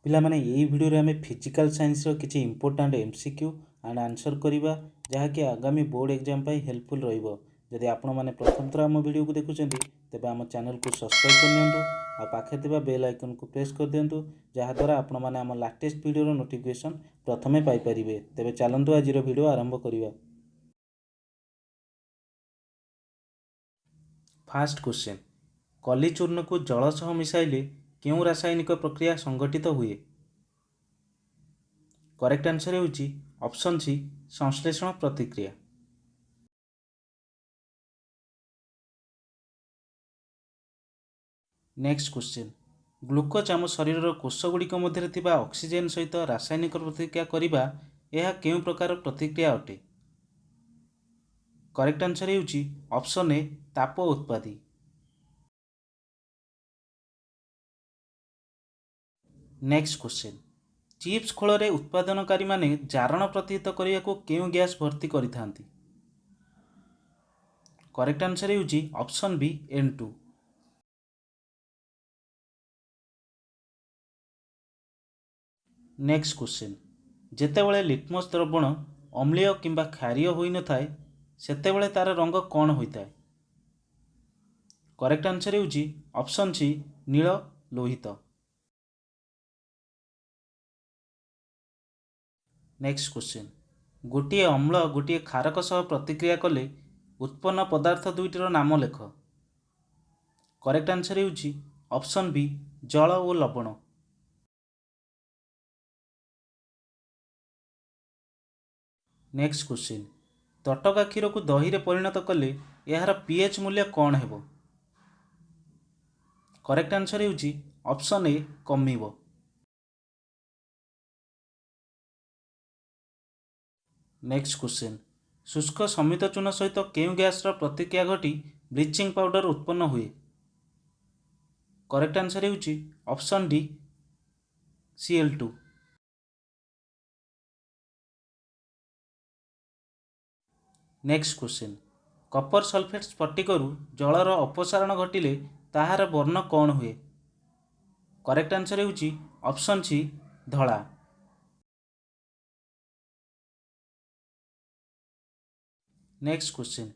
ପିଲାମାନେ, ଏଇ ଭିଡ଼ିଓରେ ଆମେ ଫିଜିକାଲ୍ ସାଇନ୍ସର କିଛି ଇମ୍ପୋର୍ଟାଣ୍ଟ MCQ and answer କରିବା, ଯାହାକି ଆଗାମୀ ବୋର୍ଡ଼ ଏକ୍ଜାମ୍ ପାଇଁ ହେଲ୍ପଫୁଲ୍ ରହିବ। ଯଦି ଆପଣମାନେ ପ୍ରଥମ ଥର ଆମ ଭିଡ଼ିଓକୁ ଦେଖୁଛନ୍ତି, ତେବେ ଆମ ଚ୍ୟାନେଲକୁ ସବସ୍କ୍ରାଇବ୍ କରିନିଅନ୍ତୁ ଆଉ ପାଖରେ ଥିବା ବେଲ୍ ଆଇକନ୍କୁ ପ୍ରେସ୍ କରିଦିଅନ୍ତୁ, ଯାହାଦ୍ୱାରା ଆପଣମାନେ ଆମ ଲାଟେଷ୍ଟ ଭିଡ଼ିଓର ନୋଟିଫିକେସନ୍ ପ୍ରଥମେ ପାଇପାରିବେ। ତେବେ ଚାଲନ୍ତୁ, ଆଜିର ଭିଡ଼ିଓ ଆରମ୍ଭ କରିବା। ଫାଷ୍ଟ କ୍ୱେଶ୍ଚନ୍, କଲିଚୂର୍ଣ୍ଣକୁ ଜଳ ସହ ମିଶାଇଲେ କେଉଁ ରାସାୟନିକ ପ୍ରକ୍ରିୟା ସଂଘଟିତ ହୁଏ? କରେକ୍ଟ ଆନ୍ସର ହେଉଛି ଅପସନ୍ ସି, ସଂଶ୍ଳେଷଣ ପ୍ରତିକ୍ରିୟା। ନେକ୍ସଟ କ୍ୱେଶ୍ଚନ୍, ଗ୍ଲୁକୋଜ୍ ଆମ ଶରୀରର କୋଷଗୁଡ଼ିକ ମଧ୍ୟରେ ଥିବା ଅକ୍ସିଜେନ୍ ସହିତ ରାସାୟନିକ ପ୍ରତିକ୍ରିୟା କରିବା, ଏହା କେଉଁ ପ୍ରକାର ପ୍ରତିକ୍ରିୟା ଅଟେ? କରେକ୍ଟ ଆନ୍ସର ହେଉଛି ଅପସନ୍ ଏ, ତାପ ଉତ୍ପାଦୀ। ନେକ୍ସଟ କ୍ୱେଶ୍ଚନ୍, ଚିପ୍ସ ଖୋଳରେ ଉତ୍ପାଦନକାରୀମାନେ ଜାରଣ ପ୍ରତିହତ କରିବାକୁ କେଉଁ ଗ୍ୟାସ୍ ଭର୍ତ୍ତି କରିଥାନ୍ତି? କରେକ୍ଟ ଆନ୍ସର ହେଉଛି ଅପସନ୍ ବି, N2। Next question, ଯେତେବେଳେ ଲିଟମସ୍ ଦ୍ରବଣ ଅମ୍ଳୀୟ କିମ୍ବା କ୍ଷାରୀୟ ହୋଇନଥାଏ, ସେତେବେଳେ ତା'ର ରଙ୍ଗ କ'ଣ ହୋଇଥାଏ? କରେକ୍ଟ ଆନ୍ସର ହେଉଛି ଅପସନ୍ ସି, ନୀଳ ଲୋହିତ। ନେକ୍ସଟ କ୍ୱେଶ୍ଚନ୍, ଗୋଟିଏ ଅମ୍ଳ ଗୋଟିଏ କ୍ଷାରକ ସହ ପ୍ରତିକ୍ରିୟା କଲେ ଉତ୍ପନ୍ନ ପଦାର୍ଥ ଦୁଇଟିର ନାମ ଲେଖ। କରେକ୍ଟ ଆନ୍ସର ହେଉଛି ଅପସନ୍ ବି, ଜଳ ଓ ଲବଣ। ନେକ୍ସଟ କ୍ୱେଶ୍ଚନ୍, ତଟକା କ୍ଷୀରକୁ ଦହିରେ ପରିଣତ କଲେ ଏହାର ପିଏଚ୍ ମୂଲ୍ୟ କ'ଣ ହେବ? କରେକ୍ଟ ଆନ୍ସର ହେଉଛି ଅପସନ୍ ଏ, କମିବ। ନେକ୍ସଟ କ୍ୱେଶ୍ଚନ୍, ଶୁଷ୍କ ଶମିତ ଚୂନ ସହିତ କେଉଁ ଗ୍ୟାସ୍ର ପ୍ରତିକ୍ରିୟା ଘଟି ବ୍ଲିଚିଂ ପାଉଡର ଉତ୍ପନ୍ନ ହୁଏ? କରେକ୍ଟ ଆନ୍ସର ହେଉଛି option D, Cl2। Next question, copper sulphate ସ୍ଫଟିକରୁ ଜଳର ଅପସାରଣ ଘଟିଲେ ତାହାର ବର୍ଣ୍ଣ କ'ଣ ହୁଏ? କରେକ୍ଟ ଆନ୍ସର ହେଉଛି ଅପସନ୍ ସି, ଧଳା। ନେକ୍ସଟ କ୍ୱେଶ୍ଚନ୍,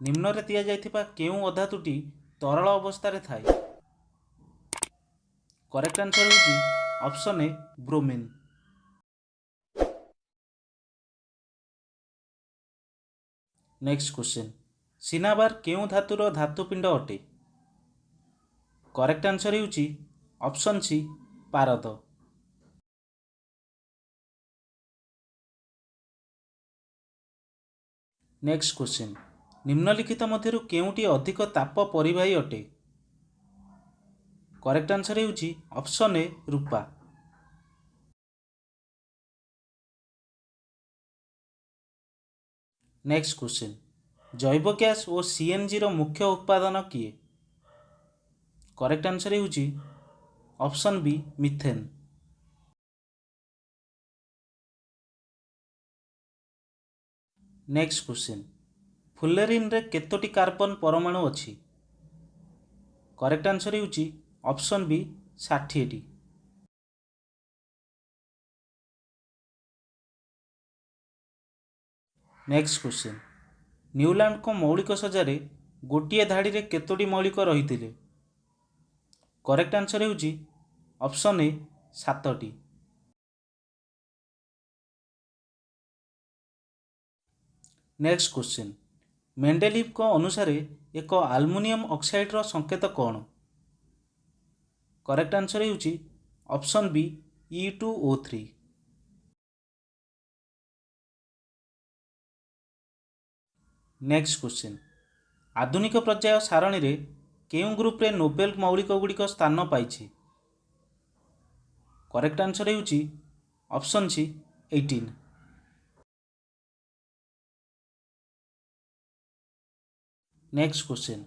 ନିମ୍ନରେ ଦିଆଯାଇଥିବା କେଉଁ ଅଧାତୁଟି ତରଳ ଅବସ୍ଥାରେ ଥାଏ? କରେକ୍ଟ ଆନ୍ସର ହେଉଛି option A, bromine. Next question, cinnabar କେଉଁ ଧାତୁର ଧାତୁପିଣ୍ଡ ଅଟେ? କରେକ୍ଟ ଆନ୍ସର ହେଉଛି ଅପସନ୍ ସି, ପାରଦ। ନେକ୍ସଟ କ୍ୱେଶ୍ଚନ୍, ନିମ୍ନଲିଖିତ ମଧ୍ୟରୁ କେଉଁଟି ଅଧିକ ତାପ ପରିବାହୀ ଅଟେ? କରେକ୍ଟ ଆନ୍ସର ହେଉଛି ଅପସନ୍ ଏ, ରୂପା। ନେକ୍ସଟ କ୍ୱେଶ୍ଚନ୍, ଜୈବ ଗ୍ୟାସ୍ ଓ ସିଏନ୍ଜିର ମୁଖ୍ୟ ଉତ୍ପାଦନ କିଏ? କରେକ୍ଟ ଆନ୍ସର ହେଉଛି option B, methane. Next question, ଫୁଲେରିନ୍ରେ କେତୋଟି କାର୍ବନ ପରମାଣୁ ଅଛି? କରେକ୍ଟ ଆନ୍ସର ହେଉଛି ଅପସନ୍ ବି, 60ଟି। ନେକ୍ସଟ କ୍ୱେଶ୍ଚନ୍, ନ୍ୟୁଲାଣ୍ଡଙ୍କ ମୌଳିକ ସଜ୍ଜାରେ ଗୋଟିଏ ଧାଡ଼ିରେ କେତୋଟି ମୌଳିକ ରହିଥିଲେ? କରେକ୍ଟ ଆନ୍ସର ହେଉଛି ଅପସନ୍ ଏ, ସାତଟି। ନେକ୍ସଟ କ୍ୱେଶ୍ଚନ୍, ମେଣ୍ଡେଲିଭଙ୍କ ଅନୁସାରେ ଏକ ଆଲୁମିନିୟମ ଅକ୍ସାଇଡ୍ର ସଂକେତ କ'ଣ? କରେକ୍ଟ ଆନ୍ସର ହେଉଛି ଅପସନ୍ ବି, E2O3। Next question, ଆଧୁନିକ ପର୍ଯ୍ୟାୟ ସାରଣୀରେ କେଉଁ ଗ୍ରୁପରେ ନୋବେଲ ମୌଳିକ ଗୁଡ଼ିକ ସ୍ଥାନ ପାଇଛି? କରେକ୍ଟ ଆନ୍ସର ହେଉଛି ଅପସନ୍ ସି, 18। ନେକ୍ସଟ କ୍ୱେଶ୍ଚନ୍,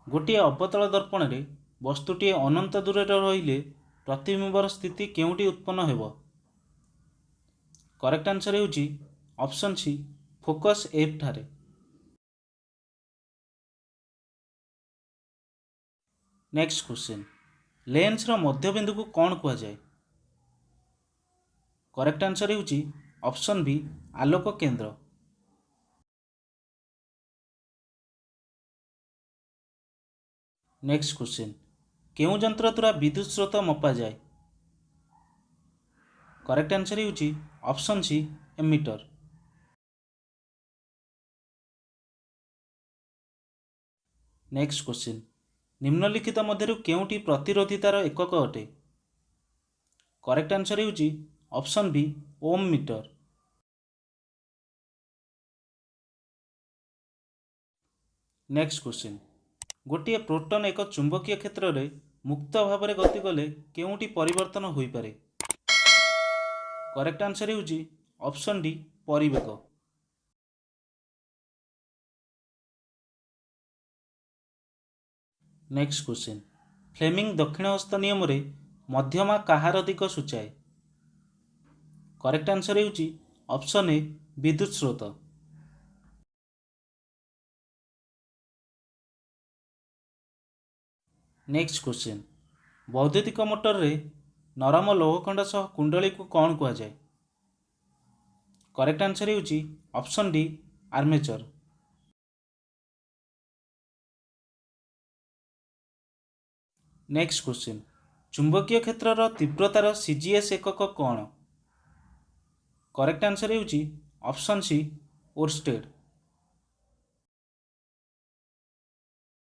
ଗୋଟିଏ ଅବତଳ ଦର୍ପଣରେ ବସ୍ତୁଟିଏ ଅନନ୍ତ ଦୂରରେ ରହିଲେ ପ୍ରତିବିମ୍ବର ସ୍ଥିତି କେଉଁଠି ଉତ୍ପନ୍ନ ହେବ? କରେକ୍ଟ ଆନ୍ସର ହେଉଛି ଅପସନ୍ ସି, ଫୋକସ୍ ଏଫ୍ ଠାରେ। ନେକ୍ସଟ କ୍ୱେଶ୍ଚନ୍, ଲେନ୍ସର ମଧ୍ୟବିନ୍ଦୁକୁ କ'ଣ କୁହାଯାଏ? କରେକ୍ଟ ଆନ୍ସର୍ ହେଉଛି ଅପସନ୍ ବି, ଆଲୋକ କେନ୍ଦ୍ର। ନେକ୍ସଟ କ୍ୱେଶ୍ଚିନ୍, କେଉଁ ଯନ୍ତ୍ର ଦ୍ୱାରା ବିଦ୍ୟୁତ୍ ସ୍ରୋତ ମପାଯାଏ? କରେକ୍ଟ ଆନ୍ସର୍ ହେଉଛି option C, ammeter. Next question, ନିମ୍ନଲିଖିତ ମଧ୍ୟରୁ କେଉଁଟି ପ୍ରତିରୋଧିତାର ଏକକ ଅଟେ? କରେକ୍ଟ ଆନ୍ସର୍ ହେଉଛି option B, ohm metre. Next question, ଗୋଟିଏ ପ୍ରୋଟନ୍ ଏକ ଚୁମ୍ବକୀୟ କ୍ଷେତ୍ରରେ ମୁକ୍ତ ଭାବରେ ଗତି କଲେ କେଉଁଟି ପରିବର୍ତ୍ତନ ହୋଇପାରେ? କରେକ୍ଟ ଆନ୍ସର୍ ହେଉଛି ଅପସନ୍ ଡି, ପରିବେଗ। ନେକ୍ସଟ କ୍ୱେଶ୍ଚିନ୍, ଫ୍ଲେମିଂ ଦକ୍ଷିଣ ହସ୍ତ ନିୟମରେ ମଧ୍ୟମା କାହାର ଦିଗ ସୂଚାଏ? କରେକ୍ଟ ଆନ୍ସର୍ ହେଉଛି ଅପସନ୍ ଏ, ବିଦ୍ୟୁତ୍ ସ୍ରୋତ। ନେକ୍ସଟ କ୍ୱେଶ୍ଚିନ୍, ବୈଦ୍ୟୁତିକ ମୋଟରରେ ନରମ ଲୌହଖଣ୍ଡ ସହ କୁଣ୍ଡଳୀକୁ କ'ଣ କୁହାଯାଏ? କରେକ୍ଟ ଆନ୍ସର୍ ହେଉଛି ଅପସନ୍ ଡି, ଆର୍ମେଚର। ନେକ୍ସଟ କ୍ୱେଶ୍ଚିନ୍, ଚୁମ୍ବକୀୟ କ୍ଷେତ୍ରର ତୀବ୍ରତାର ସିଜିଏସ୍ ଏକକ କ'ଣ? କରେକ୍ଟ ଆନ୍ସର୍ ହେଉଛି ଅପସନ୍ ସି, ଓର୍ଷ୍ଟେଡ୍।